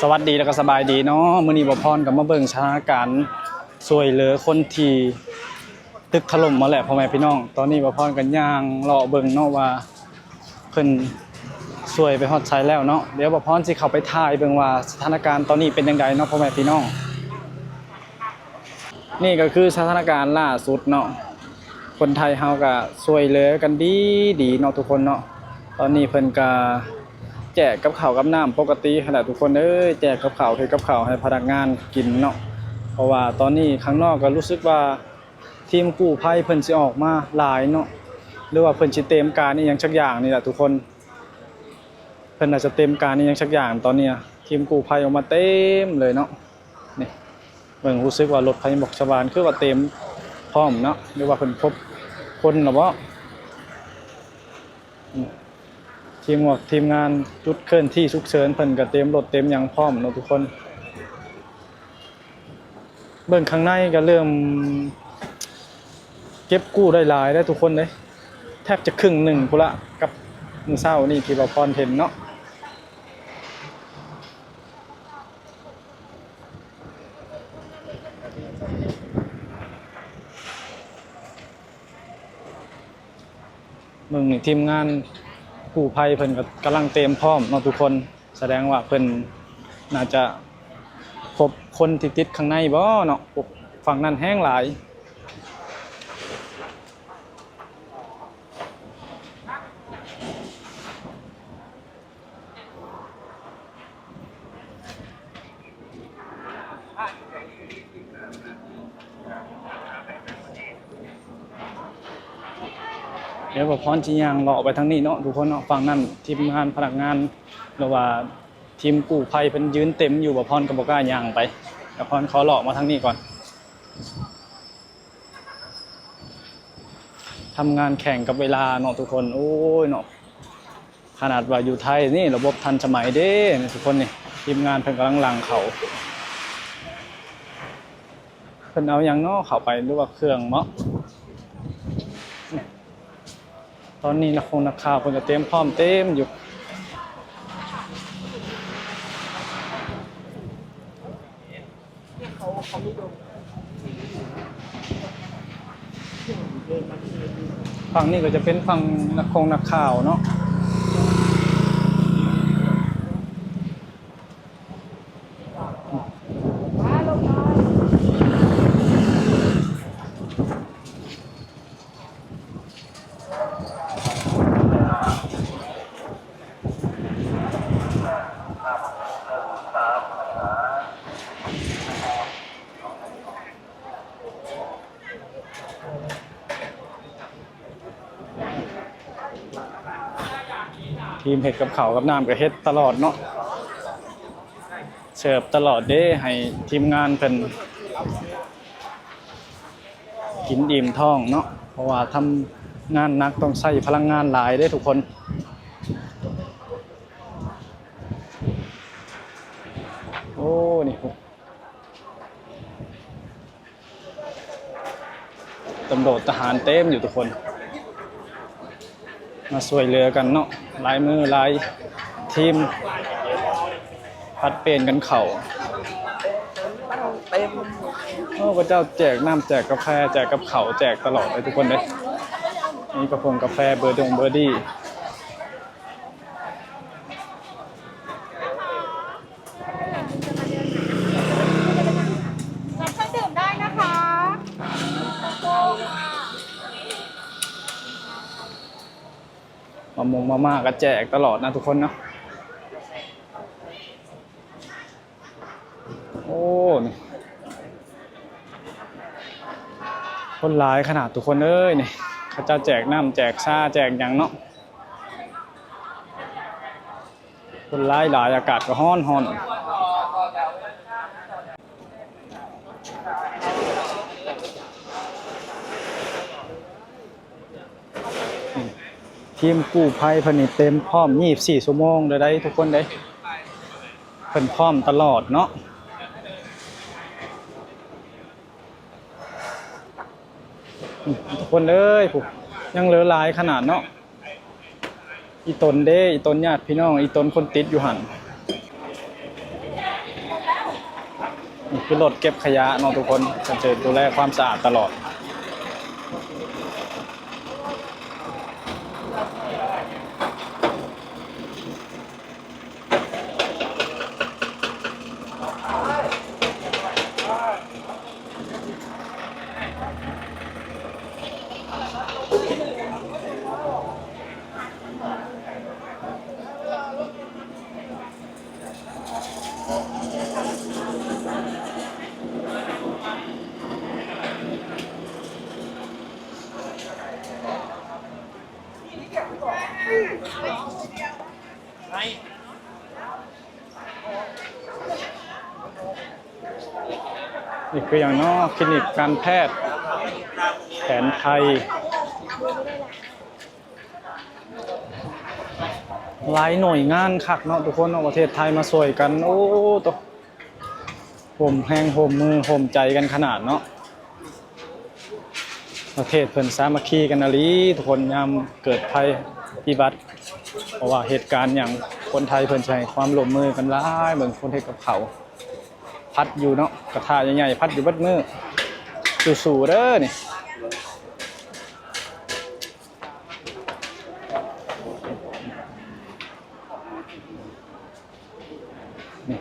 ສະຫວັດດີ ແລ້ວກໍສະບາຍດີເນາະ. ມື້ນີ້ບ່າວພອນກໍມາເບິ່ງສະຖານະການຊ່ວຍເຫຼືອຄົນທີ່ຕຶກຖະຫຼົ່ມມາແຫຼະ ພໍ່ແມ່ພີ່ນ້ອງ. ຕອນນີ້ບ່າວພອນກໍຍ່າງເລາະເບິ່ງເນາະວ່າເພິ່ນຊ່ວຍໄປຮອດໃສແລ້ວເນາະ. ດຽວບ່າວພອນຊິເຂົ້າໄປຖ່າຍເບິ່ງວ່າສະຖານະການຕອນນີ້ເປັນຈັ່ງໃດເນາະ ພໍ່ແມ່ພີ່ນ້ອງ. ນີ້ກໍຄືສະຖານະການລ່າສຸດເນາະ. ຄົນໄທເຮົາກໍຊ່ວຍເຫຼືອກັນດີໆເນາະທຸກຄົນເນາະ. ຕອນນີ້ເພິ່ນກໍແຈກກັບເຂົ້າກັບນ້ຳປົກກະຕິຫັ້ນແຫຼະທຸກຄົນເອີຍ, ແຈກກັບເຂົ້າ ເຮັດກັບເຂົ້າໃຫ້ພະນັກງານກິນເນາະ. ເພາະວ່າຕອນນີ້ຂ້າງນອກກໍຮູ້ສຶກວ່າທີມກູ້ໄພເພິ່ນຊິອອກມາຫຼາຍເນາະ ຫຼືວ່າເພິ່ນຊິຕຽມການອີ່ຫຍັງສັກຢ່າງນີ້ແຫຼະທຸກຄົນ. ເພິ່ນອາດຈະຕຽມການອີ່ຫຍັງສັກຢ່າງ. ຕອນນີ້ທີມກູ້ໄພອອກມາເຕັມເລີຍເນາະ. ນີ້ ເບິ່ງ ຮູ້ສຶກວ່າລົດໄຟໝອກສະຫວ່ານຄືວ່າເຕັມພ້ອມເນາະ ຫຼືວ່າເພິ່ນພົບຄົນລະບໍ? ທີມງານ ທີມງານຈຸດເຄື່ອນທີ່ສຸກເສີນເພິ່ນກໍຕຽມລົດຕຽມຫຍັງພ້ອມເນາະທຸກຄົນ. ເບິ່ງຂ້າງໃນກໍເລີ່ມເກັບກູ້ໄດ້ຫຼາຍແລ້ວທຸກຄົນເດ້, ແທບຈະເຄິ່ງໜຶ່ງພຸ້ນລະ ກັບມື້ເຊົ້ານີ້ທີ່ບ່າວພອນເຫັນເນາະ. ເບິ່ງນີ້ ທີມງານກູ້ໄພເພິ່ນກໍກຳລັງຕຽມພ້ອມເນາະທຸກຄົນ. ສະແດງວ່າເພິ່ນໜ້າຈະພົບຄົນທີ່ຕິດຂ້າງໃນບໍເນາະ, ພວກຝັ່ງນັ້ນແຮງຫຼາຍ. ດຽວບ່າວພອນຊິຍ່າງເລາະໄປທາງນີ້ເນາະທຸກຄົນເນາະ. ຝັ່ງນັ້ນທີມງານພະນັກງານ ຫຼືວ່າທີມກູ້ໄພເພິ່ນຢືນເຕັມຢູ່, ບ່າວພອນກໍບໍ່ກ້າຍ່າງໄປ. ບ່າວພອນຂໍເລາະມາທາງນີ້ກ່ອນ. ທຳງານແຂ່ງກັບເວລາເນາະທຸກຄົນ. ໂອ້ຍເນາະ, ຂະໜາດວ່າຢູ່ໄທນີ້ລະບົບທັນສະໄໝເດ້ທຸກຄົນ. ນີ້ທີມງານເພິ່ນກຳລັງຫຼັ່ງເຂົ້າ. ເພິ່ນເອົາຫຍັງເນາະເຂົ້າໄປ ຫຼືວ່າເຄື່ອງເນາະ? ຕອນນີ້ນັກຄົງນັກຂ່າວເພິ່ນກໍຕຽມພ້ອມເຕັມຢູ່. ຝັ່ງນີ້ກໍຈະເປັນຝັ່ງນັກຄົງນັກຂ່າວເນາະ. ທີມເຮັດກັບເຂົ້າກັບນ້ຳກໍເຮັດຕະຫຼອດເນາະ, ເສີບຕະຫຼອດເດ້ ໃຫ້ທີມງານເພິ່ນກິນອີ່ມທ້ອງເນາະ, ເພາະວ່າທຳງານໜັກຕ້ອງໃຊ້ພະລັງງານຫຼາຍເດ້ທຸກຄົນ. ໂອ້ ນີ້ ຕຳຫຼວດທະຫານເຕັມຢູ່ທຸກຄົນ, ມາຊ່ວຍເຫຼືອກັນເນາະ, ຫຼາຍມືຫຼາຍທີມ ຜັດປ່ຽນກັນເຂົ້າ. ໂອ້ ເຂົາເຈົ້າແຈກນ້ຳແຈກກາແຟ ແຈກກັບເຂົ້າ ແຈກຕະຫຼອດເລີຍທຸກຄົນເດ້. ມີກາຟົງກາແຟ ເບີດົງເບີດີ້. รับเครื่องดื่มได้นะคะ ມາມົງມາມ່າກໍແຈກຕະຫຼອດນະທຸກຄົນເນາະ. ໂອ້ ນີ້ ຄົນຫຼາຍຂະໜາດທຸກຄົນເອີຍ. ນີ້ ເຂົາເຈົ້າແຈກນ້ຳແຈກຊາແຈກຫຍັງເນາະ. ຄົນຫຼາຍໆ ອາກາດກໍຮ້ອນໆ. ທີມກູ້ໄພເພິ່ນນີ້ເຕັມພ້ອມ ຊາວສີ່ຊົ່ວໂມງເລີຍໃດ໋ທຸກຄົນເດ້, ເພິ່ນພ້ອມຕະຫຼອດເນາະ. ອືມ ທຸກຄົນເອີຍ ຜູ້ ຍັງເຫຼືອຫຼາຍຂະໜາດເນາະ. ອີ່ຕົນເດ້ ອີ່ຕົນຍາດພີ່ນ້ອງ ອີ່ຕົນຄົນຕິດຢູ່ຫັ້ນ. ນີ້ຄືລົດເກັບຂະຫຍະເນາະທຸກຄົນ, ເພິ່ນຈະດູແລຄວາມສະອາດຕະຫຼອດ. ນີ້ຄືຫຍັງເນາະ? ຄລີນິກການແພດແຜນໄທ. ຫຼາຍໜ່ວຍງານຄັກເນາະທຸກຄົນເນາະ, ປະເທດໄທມາຊ່ວຍກັນ. ໂອ້ ໂຕ ຮ່ວມແຮງຮ່ວມມືຮ່ວມໃຈກັນຂະໜາດເນາະ. ປະເທດເພິ່ນສາມັກຄີກັນອີ່ຫຼີທຸກຄົນ, ຍາມເກີດໄພພິບັດ ເພາະວ່າເຫດການຫຍັງ ຄົນໄທເພິ່ນຊິໃຫ້ຄວາມຮ່ວມມືກັນຫຼາຍ. ເບິ່ງຄົນເຮັດກັບເຂົ້າ ຜັດຢູ່ເນາະ, ກະທະໃຫຍ່ໆ ຜັດຢູ່ເບິດມື້. ສູ້ໆເດີນີ້. ນີ້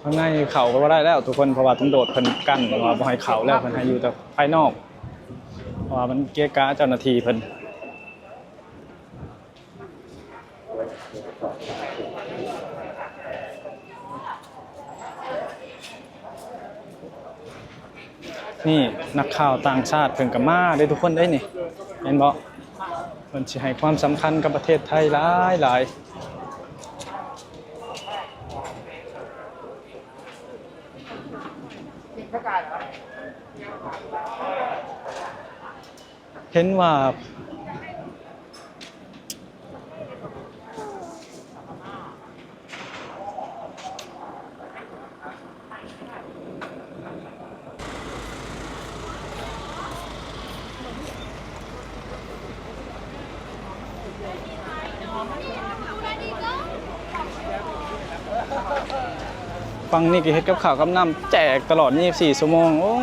ຂ້າງໃນເຂົ້າກໍບໍ່ໄດ້ແລ້ວທຸກຄົນ, ເພາະວ່າຕຳຫຼວດເພິ່ນກັ້ນວ່າບໍ່ໃຫ້ເຂົ້າແລ້ວ, ເພິ່ນໃຫ້ຢູ່ແຕ່ພາຍນອກ ເພາະວ່າມັນເກະກະເຈົ້າໜ້າທີ່ເພິ່ນ. ນີ້ນັກຂ່າວຕ່າງຊາດເພິ່ນກໍມາເດ້ທຸກຄົນເດ້ນີ້ ແມ່ນບໍ່? ເພິ່ນຊິໃຫ້ຄວາມສຳຄັນກັບປະເທດໄທຫຼາຍໆ. ເຫັນວ່າ ຝັ່ງນີ້ກໍເຮັດກັບຂ້າວກັບນ້ຳແຈກຕະຫຼອດ ຊາວສີ່ຊົ່ວໂມງ. ໂອ້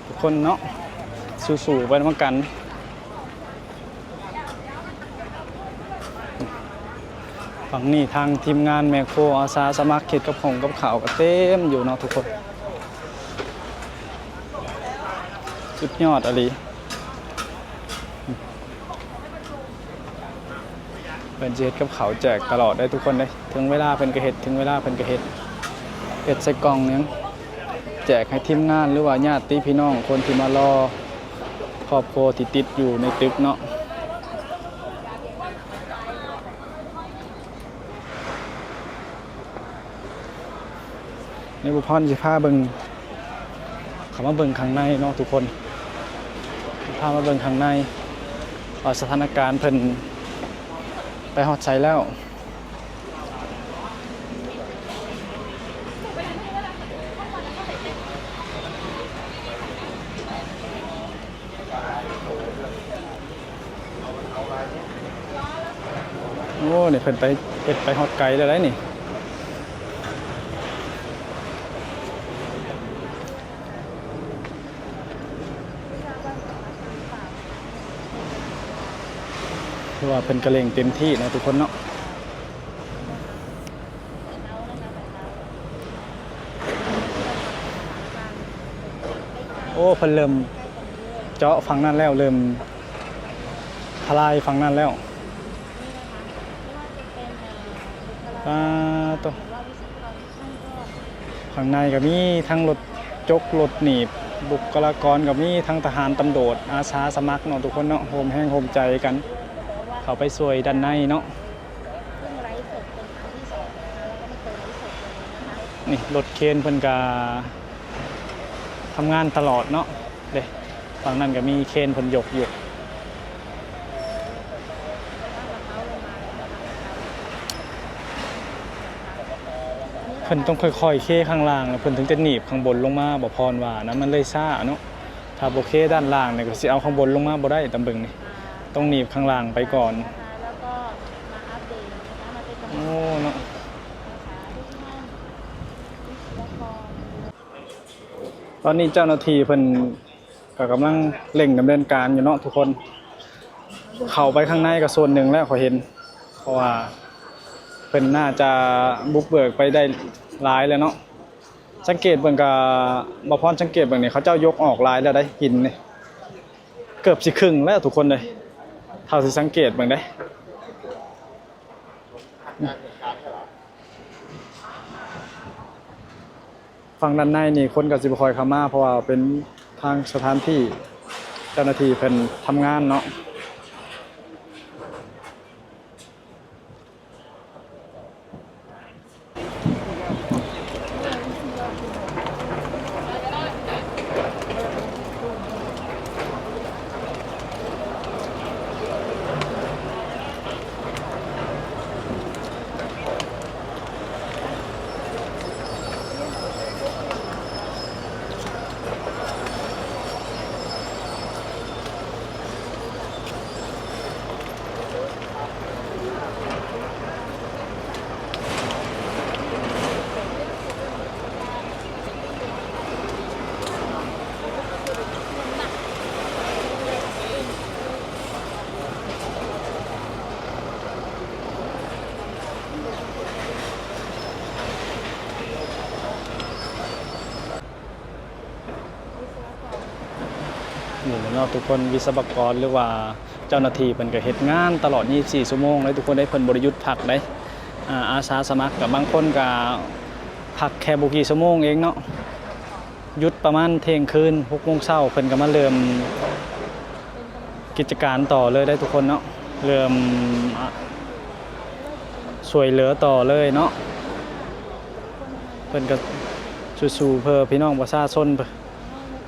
ທຸກຄົນເນາະ ສູ້ໆໄປນຳກັນ. ຝັ່ງນີ້ທາງທີມງານແມໂຄອາສາສະໝັກເຮັດກັບຂ້ອງກັບຂ້າວກໍເຕັມຢູ່ເນາະທຸກຄົນ ສຸດຍອດອີ່ຫຼີ. ເພິ່ນຊິເຮັດກັບເຂົ້າແຈກຕະຫຼອດເດ້ທຸກຄົນເດ້. ເຖິງເວລາເພິ່ນກໍເຮັດ, ເຖິງເວລາເພິ່ນກໍເຮັດ, ເຮັດໃສ່ກ່ອງຫຍັງ ແຈກໃຫ້ທີມງານ ຫຼືວ່າຍາດຕິພີ່ນ້ອງຄົນທີ່ມາລໍ ຄອບຄົວທີ່ຕິດຢູ່ໃນຕຶກເນາະ. ນີ້ ບຸພອນຊິພາເບິ່ງ ເຂົ້າມາເບິ່ງຂ້າງໃນເນາະທຸກຄົນ, ພາມາເບິ່ງຂ້າງໃນວ່າສະຖານະການເພິ່ນໄປຮອດໃສແລ້ວ. ໂອ້ ນີ້ເພິ່ນໄປ ເຮັດໄປຮອດໄກແລ້ວໃດ໋ນີ້. ຄືວ່າເພິ່ນກະເລັ່ງເຕັມທີ່ເນາະທຸກຄົນເນາະ. ໂອ້ ເພິ່ນເລີ່ມເຈາະຝັ່ງນັ້ນແລ້ວ, ເລີ່ມທະລາຍຝັ່ງນັ້ນແລ້ວ. ປາໂຕ ຂ້າງໃນກໍມີທັງລົດຈົກລົດໜີບ, ບຸກຄະລາກອນກໍມີທັງທະຫານ, ຕຳຫຼວດ, ອາສາສະໝັກເນາະທຸກຄົນເນາະ, ໂຮມແຮງໂຮມໃຈກັນເຂົ້າໄປຊ່ວຍດ້ານໃນເນາະ. ນີ້ລົດເຄນເພິ່ນກະທຳງານຕະຫຼອດເນາະເດ້. ຝັ່ງນັ້ນກະມີເຄນເພິ່ນຍົກຢູ່. ເພິ່ນຕ້ອງຄ່ອຍໆເຄຂ້າງລ່າງ ເພິ່ນເຖິງຈະໜີບຂ້າງບົນລົງມາ, ບໍ່ພອນວ່ານະ, ມັນເລີຍຊ້າເນາະ. ຖ້າບໍ່ເຄດ້ານລ່າງນີ້ ກໍຊິເອົາຂ້າງບົນລົງມາບໍ່ໄດ້. ຕາມເບິ່ງນີ້ ຕ້ອງໜີບຂ້າງລ່າງໄປກ່ອນ. ແລ້ວກໍມາເອົາ ໂອ້ ເນາະ ຕອນນີ້ເຈົ້າໜ້າທີ່ເພິ່ນກໍກຳລັງເລັ່ງດຳເນີນການຢູ່ເນາະທຸກຄົນ. ເຂົ້າໄປຂ້າງໃນກໍສ່ວນໜຶ່ງແລ້ວ ຂ້ອຍເຫັນ ເພາະວ່າເພິ່ນໜ້າຈະບຸກເບີກໄປໄດ້ຫຼາຍແລ້ວເນາະ. ສັງເກດເບິ່ງກະ ບ່າວພອນສັງເກດເບິ່ງນີ້ ເຂົາເຈົ້າຍົກອອກຫຼາຍແລ້ວໃດ໋ ຫີນນີ້ ເກືອບຊິເຄິ່ງແລ້ວທຸກຄົນເອີຍ ເທົ່າທີ່ສັງເກດເບິ່ງເດ້. ຝັ່ງດ້ານໃນນີ້ຄົນກໍຊິບໍ່ຄ່ອຍເຂົ້າມາ ເພາະວ່າເປັນທາງສະຖານທີ່ ເຈົ້າໜ້າທີ່ເພິ່ນທຳງານເນາະ. ນີ້ແຫຼະເນາະທຸກຄົນ ວິສະວະກອນ ຫຼືວ່າເຈົ້າໜ້າທີ່ເພິ່ນກໍເຮັດງານຕະຫຼອດຊາວສີ່ຊົ່ວໂມງເລີຍທຸກຄົນເອີຍ ເພິ່ນບໍ່ໄດ້ຢຸດພັກເດ້. ອາ ອາສາສະໝັກກໍບາງຄົນກໍພັກແຄ່ບໍ່ກີ່ຊົ່ວໂມງເອງເນາະ ຢຸດປະມານທ່ຽງຄືນ ຫົກໂມງເຊົ້າ ເພິ່ນກໍມາເລີ່ມກິດຈະການຕໍ່ເລີຍເດ້ທຸກຄົນເນາະ ເລີ່ມ ອາ ຊ່ວຍເຫຼືອຕໍ່ເລີຍເນາະ. ເພິ່ນກໍສູ້ໆເພື່ອພີ່ນ້ອງປະຊາຊົນ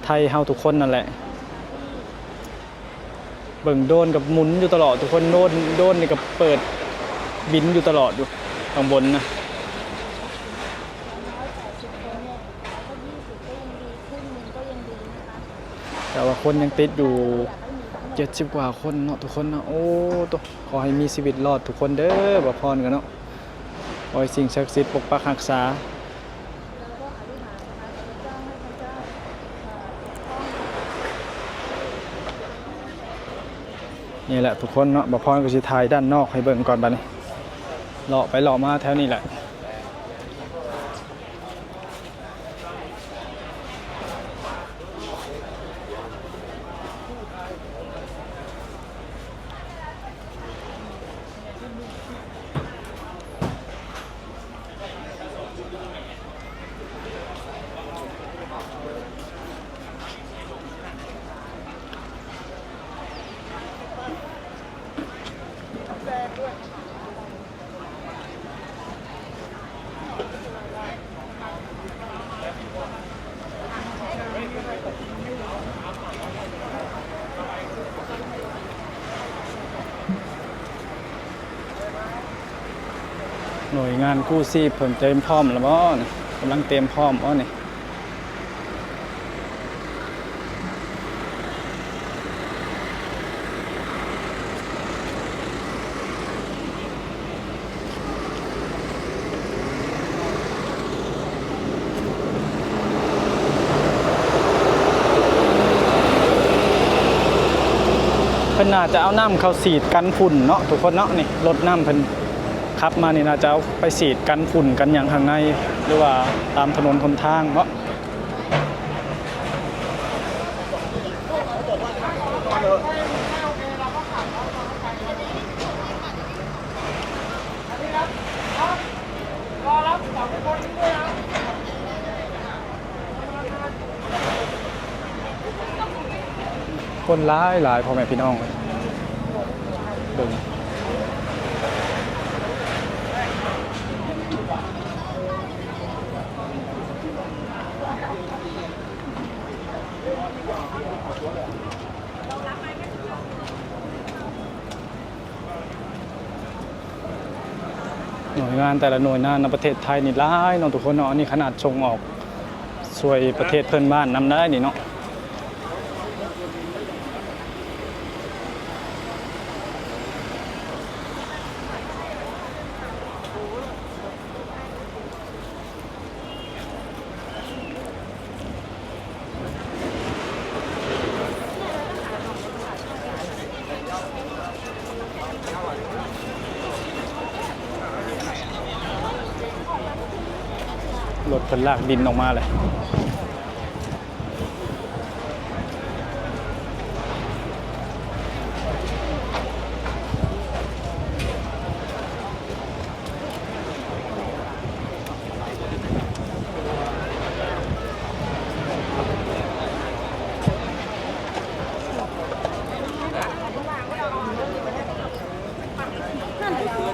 ໄທເຮົາທຸກຄົນນັ້ນແຫຼະ. ເບິ່ງໂດຣນກໍໝູນຢູ່ຕະຫຼອດທຸກຄົນ ໂດຣນ ໂດຣນນີ້ກໍເປີດບິນຢູ່ຕະຫຼອດຢູ່ຂ້າງບົນນະ. ແຕ່ວ່າຄົນຍັງຕິດຢູ່ເຈັດສິບກວ່າຄົນເນາະທຸກຄົນເນາະ. ໂອ້ ໂຕ ຂໍໃຫ້ມີຊີວິດລອດທຸກຄົນເດີ ບ່າວພອນກໍເນາະ ຂໍໃຫ້ສິ່ງສັກສິດປົກປັກຮັກສາ. ນີ້ແຫຼະທຸກຄົນເນາະ ບ່າວພອນກໍຊິຖ່າຍດ້ານນອກໃຫ້ເບິ່ງກ່ອນ ບາດນີ້ເລາະໄປເລາະມາແຖວນີ້ແຫຼະ. ໜ່ວຍງານກູ້ຊີບເພິ່ນເຕີມພ້ອມແລ້ວບໍ່ນີ້? ກຳລັງເຕີມພ້ອມບໍ່ນີ້? ເພິ່ນໜ້າຈະເອົານ້ຳເຂົ້າສີດກັນຝຸ່ນເນາະ ທຸກຄົນເນາະ. ນີ້ລົດນ້ຳເພິ່ນຂັບມານີ້ ໜ້າຈະເອົາໄປສີດກັນຝຸ່ນກັນຫຍັງຂ້າງໃນ ຫຼືວ່າຕາມຖະໜົນຫົນທາງເນາະ. ຄົນຫຼາຍໆ ພໍ່ແມ່ພີ່ນ້ອງເອີຍ ເບິ່ງ. ໜ່ວຍງານແຕ່ລະໜ່ວຍງານໃນປະເທດໄທນີ້ຫຼາຍເນາະທຸກຄົນເນາະ. ອັນນີ້ຂະໜາດສົ່ງອອກຊ່ວຍປະເທດເພື່ອນບ້ານນຳໄດ້ນີ້ເນາະ. ລົດເພິ່ນລາກດິນອອກມາເລີຍ.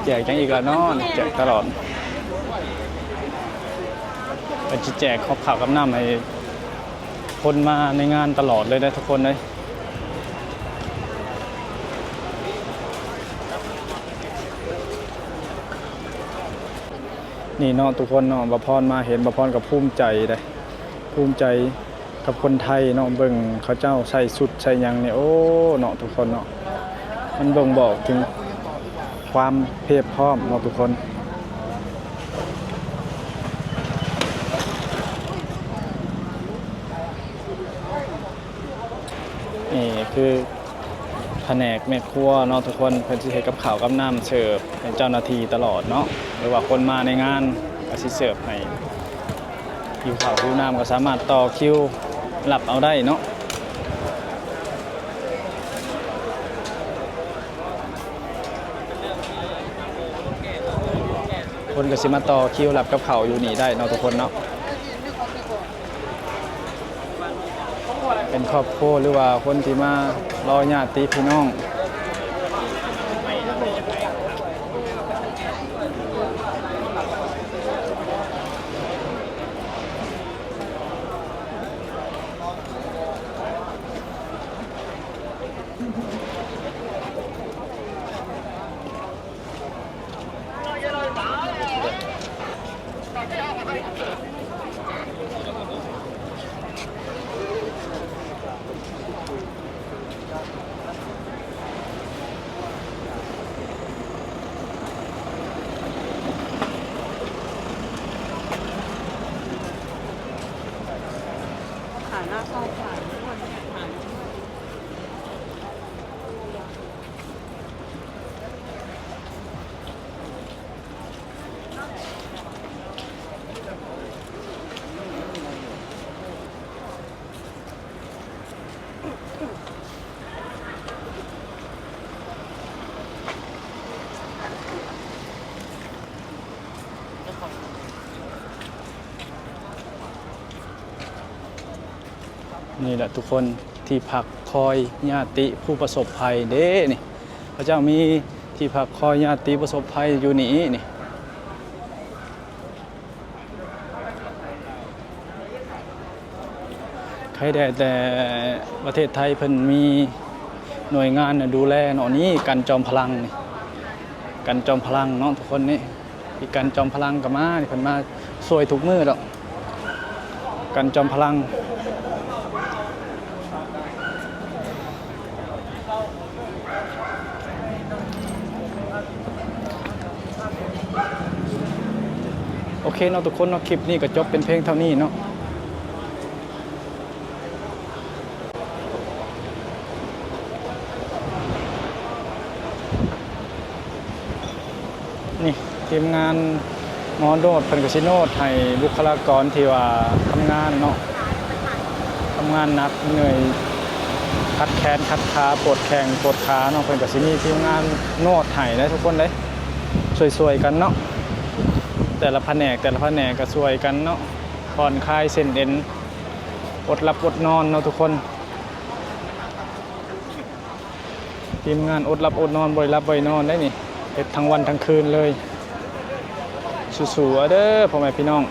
ແຈກຫຍັງອີກລະເນາະ ແຈກຕະຫຼອດ. ເພິ່ນຊິແຈກກັບເຂົ້າກັບນ້ຳໃຫ້ຄົນມາໃນງານຕະຫຼອດເລີຍເດີທຸກຄົນເອີຍ. ນີ້ເນາະທຸກຄົນເນາະ ບ່າວພອນມາເຫັນ ບ່າວພອນກໍພູມໃຈເດ້ ພູມໃຈກັບຄົນໄທເນາະ. ເບິ່ງເຂົາເຈົ້າໃສ່ຊຸດໃສ່ຫຍັງນີ້ ໂອ້ ເນາະທຸກຄົນເນາະ ມັນບົ່ງບອກເຖິງຄວາມພຽບພ້ອມເນາະທຸກຄົນ. ນີ້ຄືພະແນກແມ່ຄົວເນາະທຸກຄົນ ເພິ່ນຊິເຮັດກັບເຂົ້າກັບນ້ຳເສີບໃຫ້ເຈົ້າໜ້າທີ່ຕະຫຼອດເນາະ ຫຼືວ່າຄົນມາໃນງານກໍຊິເສີບໃຫ້. ຫິວເຂົ້າຫິວນ້ຳກໍສາມາດຕໍ່ຄິວຮັບເອົາໄດ້ເນາະ. ຄົນກໍຊິມາຕໍ່ຄິວຮັບກັບເຂົ້າຢູ່ນີ້ໄດ້ເນາະທຸກຄົນເນາະ. ເປັນຄອບຄົວ ຫຼືວ່າຄົນທີ່ມາລໍຍາດຕິພີ່ນ້ອງ. ນີ້ແຫຼະທຸກຄົນ ທີ່ພັກຄອຍຍາດຕິຜູ້ປະສົບໄພເດ້ນີ້ ເຂົາເຈົ້າມີທີ່ພັກຄອຍຍາດຕິປະສົບໄພຢູ່ນີ້ນີ້. ໃຄແດ່ແຕ່ປະເທດໄທເພິ່ນມີໜ່ວຍງານດູແລເນາະ ນີ້ ກັນຈອມພະລັງນີ້ ກັນຈອມພະລັງເນາະທຸກຄົນນີ້. ພີ່ກັນຈອມພະລັງກໍມາ ນີ້ເພິ່ນມາຊ່ວຍທຸກມື້ດອກ ກັນຈອມພະລັງ. ໂອເຄເນາະທຸກຄົນເນາະ ຄລິບນີ້ກໍຈົບເປັນພຽງເທົ່ານີ້ເນາະ. ນີ້ທີມງານໝໍໂນດ ເພິ່ນກໍຊິໂນດໃຫ້ບຸກຄະລາກອນທີ່ວ່າທຳງານເນາະ ທຳງານໜັກເມື່ອຍ ຂັດແຂນຂັດຂາ ປວດແຂ້ງປວດຂາເນາະ ເພິ່ນກໍຊິມີທີມງານໂນດໃຫ້ເດ້ທຸກຄົນເດ້ ຊ່ວຍໆກັນເນາະ ແຕ່ລະພະແນກ ແຕ່ລະພະແນກກໍຊ່ວຍກັນເນາະ ຜ່ອນຄາຍເສັ້ນເອັນ ອົດຫຼັບອົດນອນເນາະທຸກຄົນ. ທີມງານອົດຫຼັບອົດນອນ ບໍ່ໄດ້ຫຼັບບໍ່ໄດ້ນອນໄດ໋ນີ້ ເຮັດທັງວັນທັງຄືນເລີຍ. ສູ້ໆເດີພໍ່ແມ່ພີ່ນ້ອງ